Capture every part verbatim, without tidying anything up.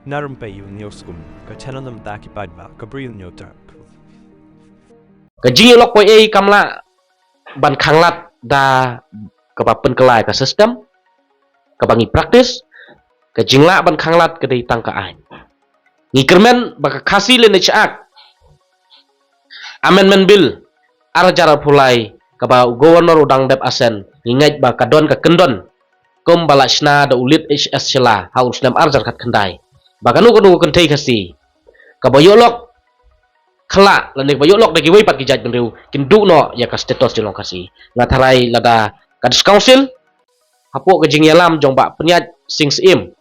Narum pe yu nyo skum, ka channel nam ta ki pad ba, ka bril nyo terp. Ka jingïalok poi ei kam lah ban khanglad da kaba pynkylla ka system, kaba ngi practice, ka jinglah ban khanglad ka dei tang ka aiñ. Ngi kyrmen ba ka Khasi Lineage Act Amendment Bill ar hajar arphew lai kaba u Governor u dang dep assent, ngi ngeit ba ka don ka kyndon kum ba la shna da u Lit H S Shylla ha u snem ar hajar khatkhyndai, ba kano kano ka kynthei Khasi kaba ïoh lok khla lane kaba ïoh lok da kiwei pat ki jaitbynriew kin duh noh ïa ka status jong Khasi. Nga tharai lada ka District Council hapoh ka jingïalam jong Bah Pynïaid Sing Syiem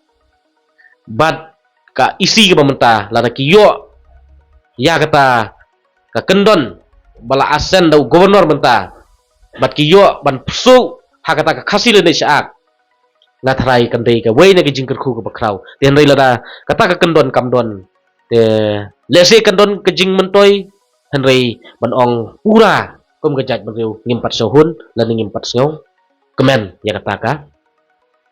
bad ka E C kaba mynta, lada ki ïoh ïa kata ka kyndon ba la assent da u Governor mynta bad ki ïoh ban pyrshah ha kata ka Khasi Lineage Act, nga tharai kan dei kawei na ka jingkyrkhu kaba khraw. Te hynrei lada kata ka kyndon kam don, te lehse kan don ka jingmyntoi, hynrei ban ong pura kum ka jaitbynriew ngim pat sngewhun lane ngim pat sngewkmen ïa kata ka.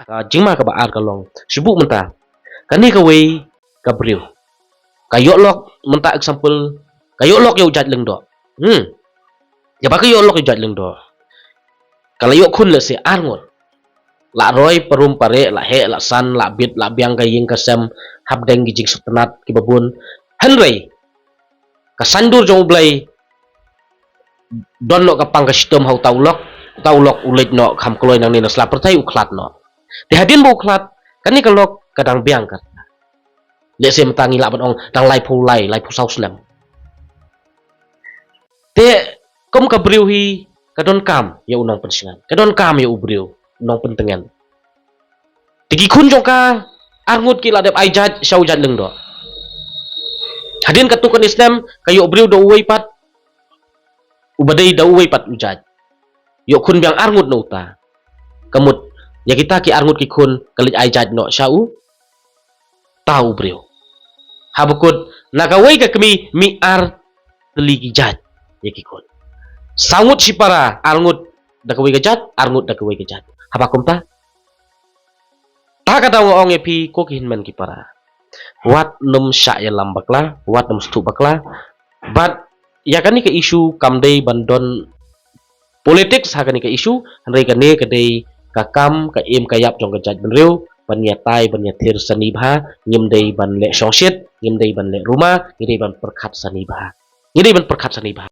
Ka jingma kaba ar ka long, shu buh mynta, kane kawei ka briew ka ïoh lok, mynta example, ka ïoh lok ïa u jait Lyngdoh. Hmm. Ïa ba ka ïoh lok ïa u jait Lyngdoh, ka la ïoh khun lehse ar ngut. La roi parum pareh, la heh, la san, la bit, la biang ka ïing ka sem hapdeng ki jingsngewtynnat kiba bun. Hynrei ka saiñdur jong U Blei don noh ka pang ka shitom ha uta u lok, uta u lok u leit noh kham kloi nangne na sla pyrthei, u khlad noh. Te hadien ba u khlad, kane ka lok ka dang biang ka. Lehse mynta ngi lah ban ong dang laiphew lai, laiphew saw snem. Te kum ka briew hi ka donkam ïa u nongpynsngew, ka donkam ïa u briew u nongpyntngen. Te ki khun jong ka ar ngut ki la dep ai jait sha u jait Lyngdoh. Hadien katto katne snem ka ïoh briew da uwei pat, uba dei da uwei pat u jait. Ïoh khun biang ar ngut na uta. Ka mut ïa kita ki ar ngut ki khun ka leit ai jait noh sha uta u briew. Haba kut na kawei ka kmie mih ar tylli ki jait ïa ki khun. Saw ngut shipara, ar ngut da kawei ka jait, ar ngut da kawei ka jait. Haba kumta, ta ka daw nga ong ïa phi ko ki hynmen ki para, wat nym shah ïalam bakla, wat nym sngewthuh bakla. Bad ïa kane ka issue kam dei ban don politics ha kane ka issue, hynrei kane ka dei ka kam ka im ka ïap jong ka jaitbynriew ban ïatai ban ïathir sani bha. Ngim dei ban leh shongshit, ngim dei ban leh ruma, ngi dei ban pyrkhat sani bha. Ngi dei ban pyrkhat sani bha.